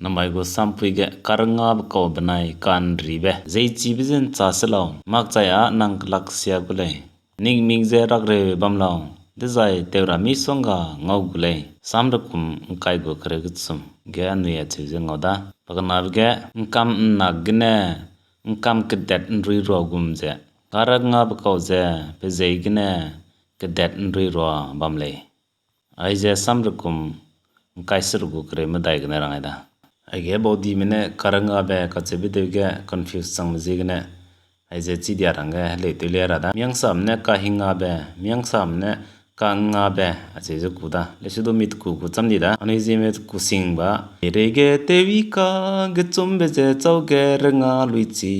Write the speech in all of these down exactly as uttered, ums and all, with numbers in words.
Namai gu sampui ge karngabe kau benai ka'nribe, zeichibe je ’nchâ se lau, makchai â nang kelak sia gu lei. Ning mik ze rakreu bam lau, dezai tew ra misongga ngau gu lei. Samrekum ’ngkai gu kereu kechum ge anui acheu ze ngau da. Pakenabe ge, ’ngkam ’nnak gene ’ngkam kedat ’nruirua gum ze, karngabe kau ze pezei gene kedat ’nruirua bam lei. Aize Samrekum ’ngkai seruk gu kereu medai gene rang ai da. Aige baudime ne karngabe kacheube deu ge confuse changme ziegene, aize chidia rangge heleu tew lia ra da. Miangsame ne kahingngabe, miangsame ne ka'ngngabe acheu ze ku da. Lesu du mi teku gu cham di da. Anui ziemme teku sing ba. Reige tew i ka gechumbe ze chau ge renga lui chi.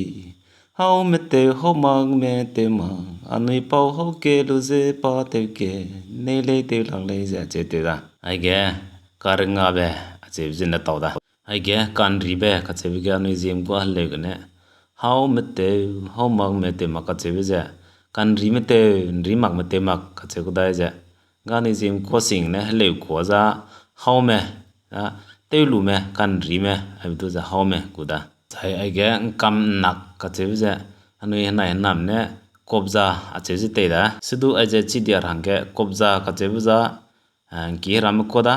Haume tew, hau makme tew mak, anui pau hau ke lu ze pa tew ke, nei lei tew lak lei ze acheu tew da. Aige, karngabe acheube zene tau da. Aige, ka'nribe kacheube ge anui ziem gua heleu gene, haume tew, hau makme tew mak kacheube ze, ka'nrime tew, ’nri makme tew mak kacheu gu dai ze, ga anui ziem kua sing ne heleu kua za, haume, a, tewlume, ka'nrime, aibe du ze haume gu da. Zai aige ’ngkam ’nnak kacheube ze, anui henai henam ne kobza acheu ze tei da. Sedu aize chidia ra hangge kobza kacheube za, a, ’ngki heramme kua da.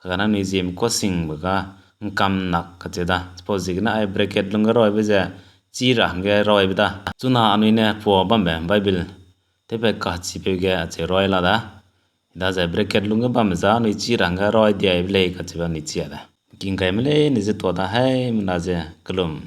Kagane anui ziem kua singbe ga ’ngkam ’nnak kacheu da. Chipau ziegene ai bracket lungge raibe ze, chi ra hangge raibe da. Chuna anui ne pua bambe Bible tewpat kachipeu ge acheu rai la da. Dazai bracket lungge bambe za anui chi ra hangge rai diaibe lei kacheube anui chi a da. Kinggaime leine ze tua da haimena ze kelum.